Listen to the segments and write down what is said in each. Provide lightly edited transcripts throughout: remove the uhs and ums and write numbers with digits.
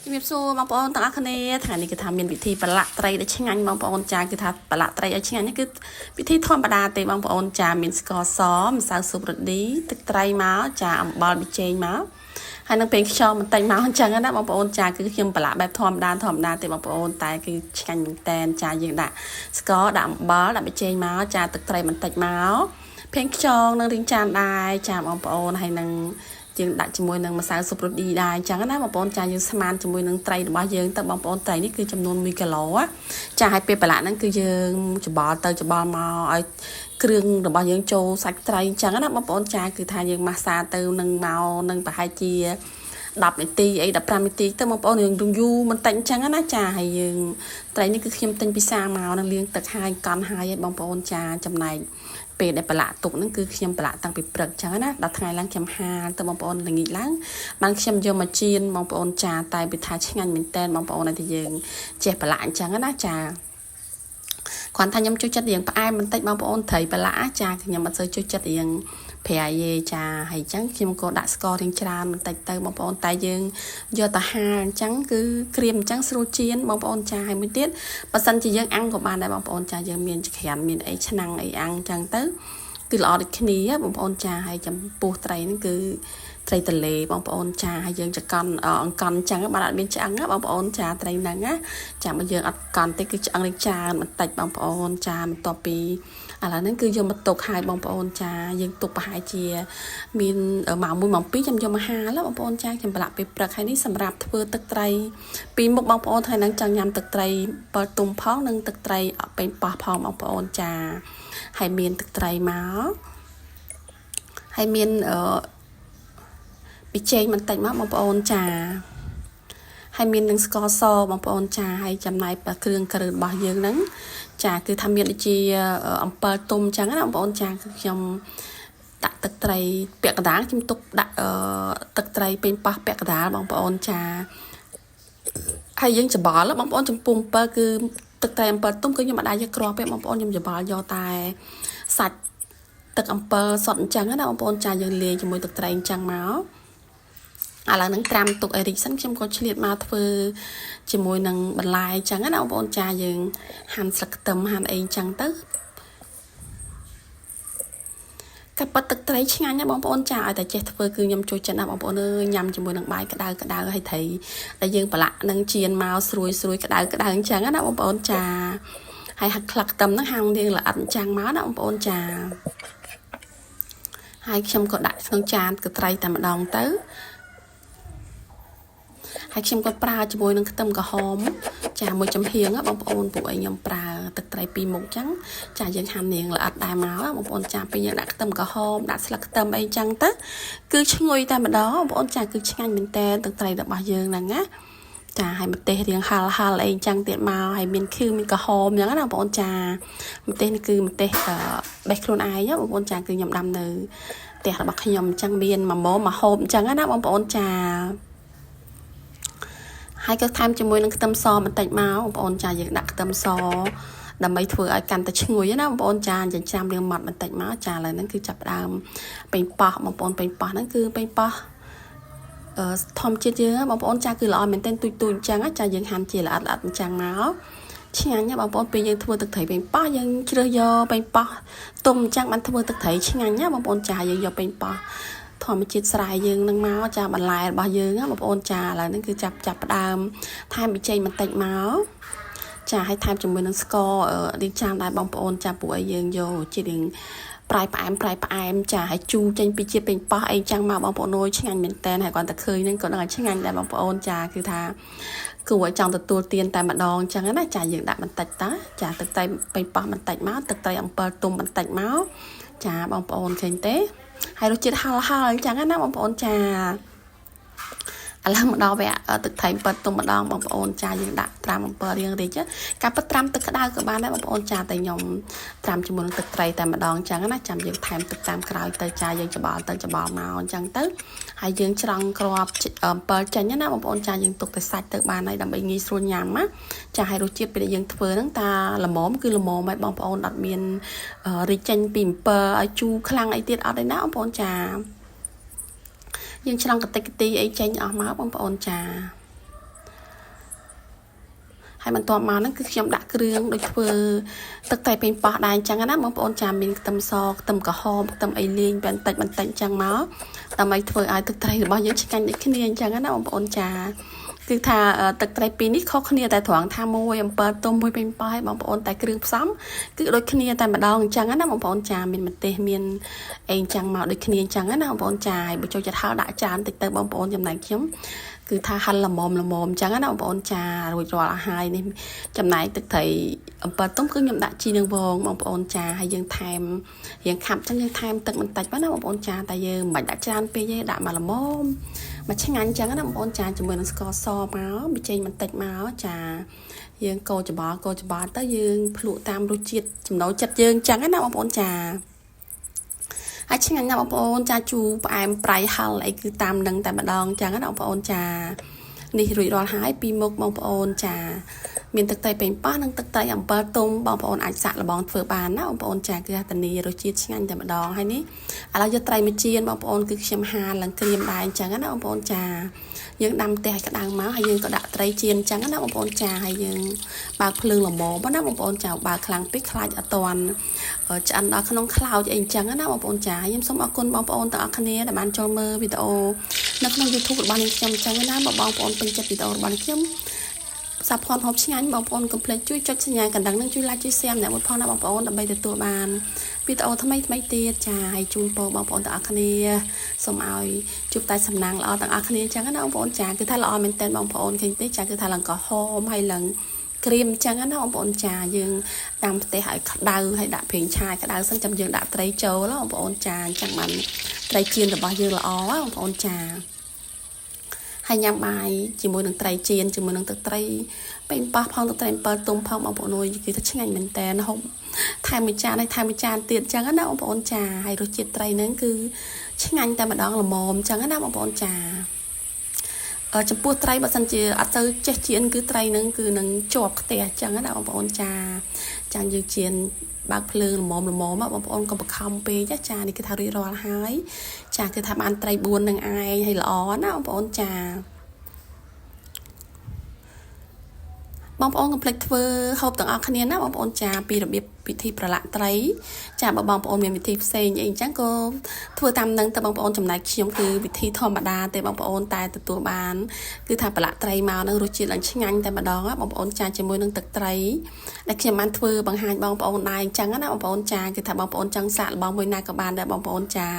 ជំរាបសួរបងប្អូនទាំងអស់គ្នាថ្ងៃនេះគឺថាមានវិធីប្រឡាក់ត្រីដែលឆ្ងាញ់បងប្អូនចាគឺថាប្រឡាក់ត្រីឲ្យឆ្ងាញ់នេះគឺវិធីធម្មតាទេបងប្អូនចាមានស្ករសម្សៅស៊ុបរឌីទឹកត្រីមកចាអំបិលប៊ីចេងមកហើយនឹងពេលខ្យងបន្តិចមកអញ្ចឹងណាបងប្អូនចាគឺខ្ញុំប្រឡាក់បែបធម្មតាធម្មតាទេបងប្អូនតែគឺឆ្ងាញ់មែនតែនចាយើងដាក់ស្ករដាក់អំបិលដាក់ប៊ីចេងមកចាទឹកត្រីបន្តិចមកភេងខ្យងនឹងរៀងចានដែរចាបងប្អូនហើយនឹង យើងដាក់ជាមួយនឹងម្សៅស៊ុបរឌីដែរអញ្ចឹងណាបងប្អូនចាយើងស្មានជាមួយនឹងត្រីរបស់យើងទៅបងប្អូនត្រីនេះគឺចំនួន1គីឡូចាហើយពេលប្រឡាក់ហ្នឹងគឺយើងច្បល់ទៅច្បល់មកឲ្យគ្រឿងរបស់យើងចូលសាច់ត្រីអញ្ចឹងណាបងប្អូនចាគឺថាយើងម៉ាស្សាទៅនឹងមកនឹងប្រហែលជា10នាទីអី15នាទីទៅបងប្អូនយើងយូរបន្តិចអញ្ចឹងណាចាហើយយើងត្រីនេះគឺខ្ញុំទិញពិសាមកនឹងលាងទឹកហើយកន់ហើយបងប្អូនចាចំណែកពេលដែលប្រឡាក់ទុកហ្នឹងគឺខ្ញុំប្រឡាក់តាំងពីព្រឹកចឹងណាដល់ថ្ងៃឡើងខ្ញុំហាលទៅបងប្អូនល្ងាចឡើងបានខ្ញុំយកមកចៀនបងប្អូនចាតែវាថាឆ្ងាញ់មែនតែនបងប្អូនឲ្យតែយើងចេះប្រឡាក់អញ្ចឹងណាចាគ្រាន់ថាខ្ញុំចូលចិត្តរៀងផ្អែមបន្តិចបងប្អូនត្រីប្រឡាក់ចាខ្ញុំអត់សូវចូលចិត្តរៀងប្រៃទេចាហើយអញ្ចឹងខ្ញុំក៏ដាក់ស្កររៀងច្រើនបន្តិចទៅបងប្អូនតែយើងយកទៅហាលអញ្ចឹងគឺក្រៀមអញ្ចឹងស្រួលចៀនបងប្អូនចាហើយមួយទៀតបើសិនជាយើងអាំងក៏បានដែរបងប្អូនចាយើងមានចក្រានមានអីឆ្នាំងអីអាំងអញ្ចឹងទៅគឺល្អដូចគ្នាបងប្អូនចាហើយចំពោះត្រីហ្នឹងគឺត្រីទន្លេបងប្អូនចាហើយយើងចកន់អង្កន់អញ្ចឹងបានអត់មានឆ្អឹងណាបងប្អូនចាត្រីហ្នឹងណាចាបើយើងអត់កន់ទេគឺឆ្អឹងនឹងច្រើនបន្តិចបងប្អូនចាបន្ទាប់ពីឥឡូវហ្នឹងគឺយកមកទុកឲ្យបងប្អូនចាយើងទុកប្រហែលជាមានម៉ោង1ម៉ោង2ចាំយកមកហាលបងប្អូនចាខ្ញុំប្រឡាក់ពេលព្រឹកហើយនេះសម្រាប់ធ្វើទឹកត្រីពីមុខបងប្អូនថ្ងៃហ្នឹងចង់ញ៉ាំទឹកត្រី7ទុំផងនិងទឹកត្រីប៉េងប៉ោះផងបងប្អូនចាហើយមានទឹកត្រីមកហើយមានអឺប៊ីចេងបន្តិចមកបងប្អូនចាហើយមាននឹងស្ករសបងប្អូនចាហើយចំណែកគ្រឿងក្រៅរបស់យើងហ្នឹងចាគឺថាមានដូចជាអំពិលទុំអញ្ចឹងណាបងប្អូនចាគឺខ្ញុំដាក់ទឹកត្រីពាក់កណ្ដាលខ្ញុំទុកដាក់ទឹកត្រីពេញប៉ោះពាក់កណ្ដាលបងប្អូនចាហើយយើងច្បល់បងប្អូនចំពោះអំពិលគឺទឹកត្រីអំពិលទុំគឺខ្ញុំអត់ដែរយកគ្រាប់ទេបងប្អូនខ្ញុំច្បល់យកតែសាច់ទឹកអំពិលសុទ្ធអញ្ចឹងណាបងប្អូនចាយើងលាយជាមួយទឹកត្រីអញ្ចឹងមកឥឡូវហ្នឹងត្រាំទុកឲ្យរីកសិនខ្ញុំក៏ឆ្លៀតមកធ្វើជាមួយនឹងបន្លែអញ្ចឹងណាបងប្អូនចាយើងហាន់ស្លឹកខ្ទឹមហាន់អីអញ្ចឹងទៅកាប៉ិតទឹកត្រីឆ្ងាញ់ណាបងប្អូនចាឲ្យតែចេះធ្វើគឺខ្ញុំចូលចិត្តណាស់បងប្អូនអើយញ៉ាំជាមួយនឹងបាយក្តៅក្តៅហើយត្រីដែលយើងប្រឡាក់នឹងចៀនមកស្រួយស្រួយក្តៅក្តៅអញ្ចឹងណាបងប្អូនចាហើយហាក់ក្លឹកខ្ទឹមហ្នឹងហាងរៀងល្អិតអញ្ចឹងមកណាបងប្អូនចាហើយខ្ញុំក៏ដាក់ក្នុងចានកត្រីតែម្ដងទៅហើយខ្ញុំក៏ប្រើជាមួយនឹងខ្ទឹមក្រហមចាមួយចំហៀងបងប្អូនពួកឯងខ្ញុំប្រើទឹកត្រីពីរមុខចឹងចាយើងហាន់នាងល្អិតដែរមកបងប្អូនចាពេលយើងដាក់ខ្ទឹមក្រហមដាក់ស្លឹកខ្ទឹមអីចឹងទៅគឺឈ្ងុយតែម្ដងបងប្អូនចាគឺឆ្ងាញ់មែនតើទឹកត្រីរបស់យើងហ្នឹងណាចាហើយម្ទេសរៀងហល់ហល់អីចឹងទៀតមកហើយមានខៀវមានក្រហមចឹងណាបងប្អូនចាម្ទេសនេះគឺម្ទេសបេះខ្លួនឯងបងប្អូនចាគឺខ្ញុំដាំនៅផ្ទះរបស់ខ្ញុំអញ្ចឹងមានមួយម៉មមកហូបអញ្ចឹងណាបងប្អូនចាហើយក៏ថែមជាមួយនឹងខ្ទឹមសបន្តិចមកបងប្អូនចាយើងដាក់ខ្ទឹមសដើម្បីធ្វើឲ្យកាន់តែឈ្ងុយណាបងប្អូនចាចិញ្ច្រាំរៀងម៉ត់បន្តិចមកចាឥឡូវហ្នឹងគឺចាប់ដើមពេញប៉ោះបងប្អូនពេញប៉ោះហ្នឹងគឺពេញប៉ោះអឺធម្មជាតិយើងបងប្អូនចាគឺល្អមែនទែនទូចទូចអញ្ចឹងចាយើងហាន់ជាល្អិតល្អិតអញ្ចឹងមកឆ្ងាញ់ណាបងប្អូនពេលយើងធ្វើទឹកត្រីពេញប៉ោះយើងជ្រើសយកពេញប៉ោះទុំអញ្ចឹងបានធ្វើទឹកត្រីឆ្ងាញ់ណាបងប្អូនចាយើងយកពេញប៉ោះធម្មជាតិស្រែយើងនឹងមកចាបន្លែរបស់យើងណាបងប្អូនចាឥឡូវហ្នឹងគឺចាប់ចាប់ផ្ដើមថែមប៊ីចេងបន្តិចមកចាឲ្យថែមជាមួយនឹងស្កររៀងចានដែរបងប្អូនចាពួកឲ្យយើងយកជាតិរៀងប្រៃផ្អែមប្រៃផ្អែមចាឲ្យជូរចេញពីជាតិពេញប៉ោះអីចឹងមកបងប្អូនអើយឆ្ងាញ់មែនតើហើយគាត់តែឃើញហ្នឹងក៏ដឹងឲ្យឆ្ងាញ់ដែរបងប្អូនចាគឺថាគួរឲ្យចង់ទទួលទានតែម្ដងចឹងណាចាយើងដាក់បន្តិចតាចាទឹកត្រីពេញប៉ោះបន្តិចមកទឹកត្រីអំពិលទុំបន្តិចមកចាបងប្អូនឃើញទេហើយរសជាតិហល់ហល់អញ្ចឹងណាបងប្អូនចាឥឡូវមកដល់វគ្គទឹកត្រីអំពិលទុំម្ដងបងប្អូនចាយើងដាក់ត្រាំអំពិលរៀងរីកការពិតត្រាំទឹកក្តៅក៏បានដែរបងប្អូនចាតែខ្ញុំត្រាំជាមួយនឹងទឹកត្រីតែម្ដងអញ្ចឹងណាចាំយើងថែមទឹកតាមក្រោយទៅចាយើងច្បល់ទៅច្បល់មកអញ្ចឹងទៅហើយយើងច្រង់គ្រាប់អំពិលចេញណាបងប្អូនចាយើងទុកតែសាច់ទៅបានហើយដើម្បីងាយស្រួលញ៉ាំណាចាហើយរសជាតិពេលដែលយើងធ្វើហ្នឹងតាល្មមគឺល្មមហើយបងប្អូនអត់មានរីកចេញពីអំពិលឲ្យជូរខ្លាំងអីទៀតអត់ទេណាបងប្អូនចាយើងឆ្លងកតិចកទីអីចេញអស់មកបងប្អូនចា ហើយបន្ទាប់មកហ្នឹងគឺខ្ញុំដាក់គ្រឿងដូចធ្វើទឹកត្រីប៉េងប៉ោះដែរអញ្ចឹងណាបងប្អូនចាមានខ្ទឹមសខ្ទឹមក្រហមខ្ទឹមអីលាយបន្តិចបន្តិចអញ្ចឹងមកដើម្បីធ្វើឲ្យទឹកត្រីរបស់យើងឆ្ងាញ់ដូចគ្នាអញ្ចឹងណាបងប្អូនចាគឺថាទឹកត្រីពីរនេះខុសគ្នាតែត្រង់ថាមួយអំពិលទុំមួយប៉េងប៉ោះឲ្យបងប្អូនតែគ្រឿងផ្សំគឺដូចគ្នាតែម្ដងអញ្ចឹងណាបងប្អូនចាមានម្ទេសមានអីអញ្ចឹងមកដូចគ្នាអញ្ចឹងណាបងប្អូនចាហើយបើចូលចិត្តហៅដាក់ចានតិចទៅបងប្អូនចំណែកខ្ញុំគឺថាហិលល្មមល្មមអញ្ចឹងណាបងប្អូនចារួចរាល់អស់ហើយនេះចំណែកទឹកត្រីអំពិលទុំគឺខ្ញុំដាក់ជីនឹងវងបងប្អូនចាហើយយើងថែមរៀងខាប់អញ្ចឹងយើងថែមទឹកបន្តិចណាបងប្អូនចាតែយើងមិនបាច់ដាក់ច្រើនពេកទេដាក់មកល្មមមកឆ្ងាញ់អញ្ចឹងណាបងប្អូនចាជាមួយនឹងស្ករសមកប៊ីចេងបន្តិចមកចាយើងកូរច្បល់កូរច្បល់ទៅយើងភ្លក់តាមរសជាតិចំណូលចិត្តយើងអញ្ចឹងណាបងប្អូនចាហើយឆ្ងាញ់ណាស់បងប្អូនចាជូរផ្អែមប្រៃហឹរអីគឺតាមនឹងតែម្ដងអញ្ចឹងណាបងប្អូនចានេះរួចរាល់ហើយពីមុខបងប្អូនចាមានទឹកត្រីប៉េងប៉ោះនិងទឹកត្រីអំពិលទុំបងប្អូនអាចសាក់លបងធ្វើបានណាបងប្អូនចាគឺថាធានារសជាតិឆ្ងាញ់តែម្ដងហើយនេះឥឡូវយកត្រីមកចៀនបងប្អូនគឺខ្ញុំហាលឡើងក្រៀមដែរអញ្ចឹងណាបងប្អូនចាយើងដាំផ្ទះឲ្យក្តៅមកហើយយើងក៏ដាក់ត្រីចៀនអញ្ចឹងណាបងប្អូនចាហើយយើងបើកភ្លើងល្មមណាបងប្អូនចាបើកខ្លាំងពេកខ្លាចអត់ទាន់ឆ្អិនដល់ក្នុងខ្លោចអីអញ្ចឹងណាបងប្អូនចាខ្ញុំសូមអរគុណបងប្អូនទាំងអស់គ្នាដែលបានចូលមើលវីដេអូនៅក្នុង YouTube របស់នាងខ្ញុំអញ្ចឹងណាបើបងប្អូនពេញចិត្តវីដេអូរបស់នាងខ្ញុំសាភ័ណ្ឌហូបឆ្ងាញ់បងប្អូនកុំភ្លេចជួយចុចសញ្ញាកណ្ដឹងនិងជួយ like ជួយ share ម្នាក់មួយផងណាបងប្អូនដើម្បីទទួលបានវីដេអូថ្មីថ្មីទៀតចាហើយជូនពរបងប្អូនទាំងអស់គ្នាសូមឲ្យជួបតែសំណាងល្អទាំងអស់គ្នាអញ្ចឹងណាបងប្អូនចាគឺថាល្អមែនទែនបងប្អូនឃើញទេចាគឺថាឡើងក្រហមហើយឡើងក្រៀមអញ្ចឹងណាបងប្អូនចាយើងដាំផ្ទះឲ្យក្តៅហើយដាក់ប្រេងឆាឲ្យក្តៅសិនចាំយើងដាក់ត្រីចូលបងប្អូនចាអញ្ចឹងបានត្រីចៀនរបស់យើងល្អបងប្អូនចាហើយញ៉ាំបាយជាមួយនឹងត្រីចៀនជាមួយនឹងទឹកត្រីប៉េងប៉ោះផងទឹកត្រីអំពិលទុំផងបងប្អូនអើយគឺថាឆ្ងាញ់មែនតើហូបថែមមួយចានហើយថែមមួយចានទៀតអញ្ចឹងណាបងប្អូនចាហើយរសជាតិត្រីហ្នឹងគឺឆ្ងាញ់តែម្ដងល្មមអញ្ចឹងណាបងប្អូនចាចំពោះត្រីបើសិនជាអត់ទៅចេះចៀនគឺត្រីហ្នឹងគឺនឹងជាប់ខ្ទះអញ្ចឹងណាបងប្អូនចាចាំយើងចៀនបើកភ្លើងល្មមល្មមបងប្អូនកុំបខំពេកចានេះគឺថារួចរាល់ហើយចាគឺថាបានត្រី4នឹងឯងហើយល្អណាបងប្អូនចាបងប្អូនកុំភ្លេចធ្វើហូបទាំងអស់គ្នាណាបងប្អូនចាពីរបៀបពិធីប្រឡាក់ត្រីចាបើបងប្អូនមានវិធីផ្សេងអីអញ្ចឹងក៏ធ្វើតាមនឹងទៅបងប្អូនចំណែកខ្ញុំគឺវិធីធម្មតាទេបងប្អូនតែទទួលបានគឺថាប្រឡាក់ត្រីមកនឹងរសជាតិឡើងឆ្ងាញ់តែម្ដងបងប្អូនចាជាមួយនឹងទឹកត្រីដែលខ្ញុំបានធ្វើបង្ហាញបងប្អូនដែរអញ្ចឹងណាបងប្អូនចាគឺថាបងប្អូនចង់សាកល្បងមួយណាក៏បានដែរបងប្អូនចា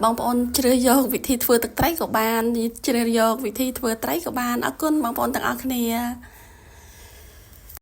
បងប្អូនជ្រើសយកវិធីធ្វើទឹកត្រីក៏បានជ្រើសយកវិធីធ្វើត្រីក៏បានអរគុណបងប្អូនទាំងអស់គ្នា។